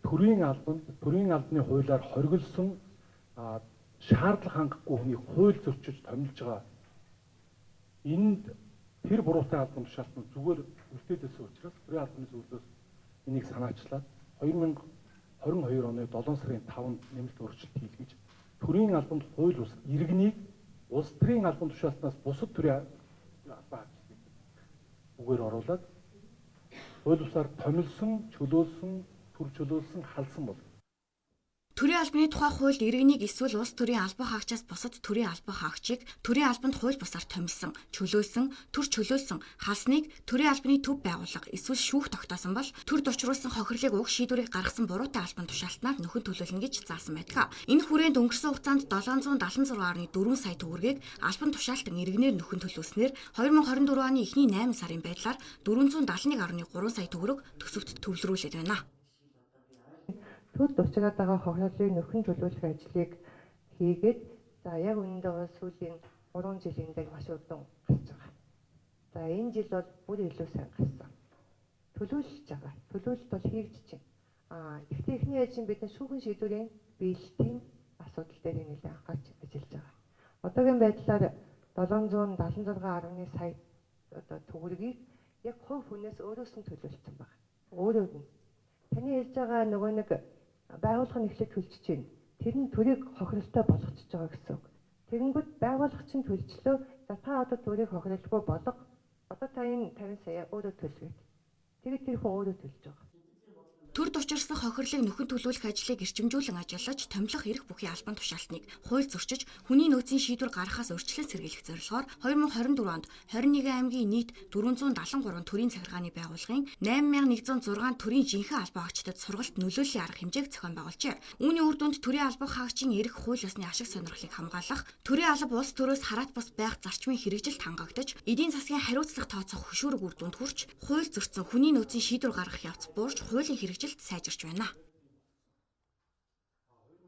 Төрийн албанд төрийн албаны хуулиар хоригдсон шаардлага хангахгүй хүнийг хууль зөрчиж томилж байгаа. Энд тэр буруутай албан тушаалт нь зүгээр үлдээд байсан учраас төрийн албаны зөвлөлөөс энийг санаачлаад 2022 оны 7 сарын 5-нд нэмэлт өөрчлөлт хийлгэж төрийн албанд хууль бус иргэнийг улс төрийн албан тушаалтнаас бусад төрийн албан хаагчдыг үгээр оруулаад хууль бусаар томилсон, чөлөөлсөн, төр чөлөөлсөн, халсан бол. Төрийн албаны тухай хуульд иргэнийг эсвэл улс төрийн албан хаагчаас бусад төрийн албан хаагчийг төрийн албанд хууль бусаар томилсон, чөлөөлсөн, төр чөлөөлсөн, халсныг төрийн албаны төв байгууллага эсвэл шүүх тогтоосон бол төрд учруулсан хохирлыг уг шийдвэрийг гаргасан буруутай албан тушаалтнаар нөхөн төлөөлнө гэж заасан байдаг. Энэ хүрээнд өнгөрсөн хугацаанд 776.4 сая төгрөгийг албан тушаалтан иргэнээр нөхөн төлөөснээр 2024 оны эхний 8 сарын байдлаар 471.3 сая төгрөг төсөвт төвлөрүүлээд байна. Төрд учраад байгаа хохирлыг нөхөн төлөөлөх ажлыг хийгээд, за, яг үнэндээ бол сүүлийн 3 жилийн дээр маш үр дүн гарч байгаа. За, энэ жил бол бүр илүү сайн гарсан. Төлөөлж байгаа. Төлөөлөлт бол хийгдэж байна. Гэхдээ эхний ээлжинд бид нар шүүхэн шийдвэрийн биелэлтийн асуудал дээр нэлээд анхаарч ажиллаж байгаа. Одоогийн байдлаар 776.1 сая одоо төгрөгийг яг хувь хүнээс өөрөөс нь төлөөлсөн байна. Өөрөөр нь таны хэлж байгаа нөгөө нэг байгууллага нь эхлээд төлчихөж байна. Тэр нь төрийг хохиролтой болгочихж байгаа гэсэн үг. Тэгэнгүүт байгууллага чинь төлчлөө. За, та одоо төрийг хохиролгүй болго. Одоо та энэ 50 сая өөрөө төлвэ. Тэгээд тэр хүн өөрөө төлж байгаа. Төрд учирсан хохирлыг нөхөн төлөөлөх ажлыг эрчимжүүлэн ажиллаж, томилох эрх бүхий албан тушаалтныг хууль зөрчиж, хүний нөөцийн шийдвэр гаргахаас урьдчилан сэргийлэх зорилгоор 2024 онд 21 аймгийн нийт 473 төрийн захиргааны байгууллагын 8106 төрийн жинхэнэ албан хаагчдад сургалт, нөлөөллийн арга хэмжээг зохион байгуулжээ. Үүний үр дүнд төрийн албан хаагчийн эрх, хууль ёсны ашиг сонирхлыг хамгаалах, төрийн алба улс төрөөс хараат бус байх зарчмын хэрэгжилт хангагдаж, эдийн засгийн хариуцлага тооцох хөшүүрэг үр дүнд хүрч, хууль зөрчсөн хүний нөөцийн шийдвэр гаргах явц буурч, хуулийн хэрэгжилт сайжирч байна.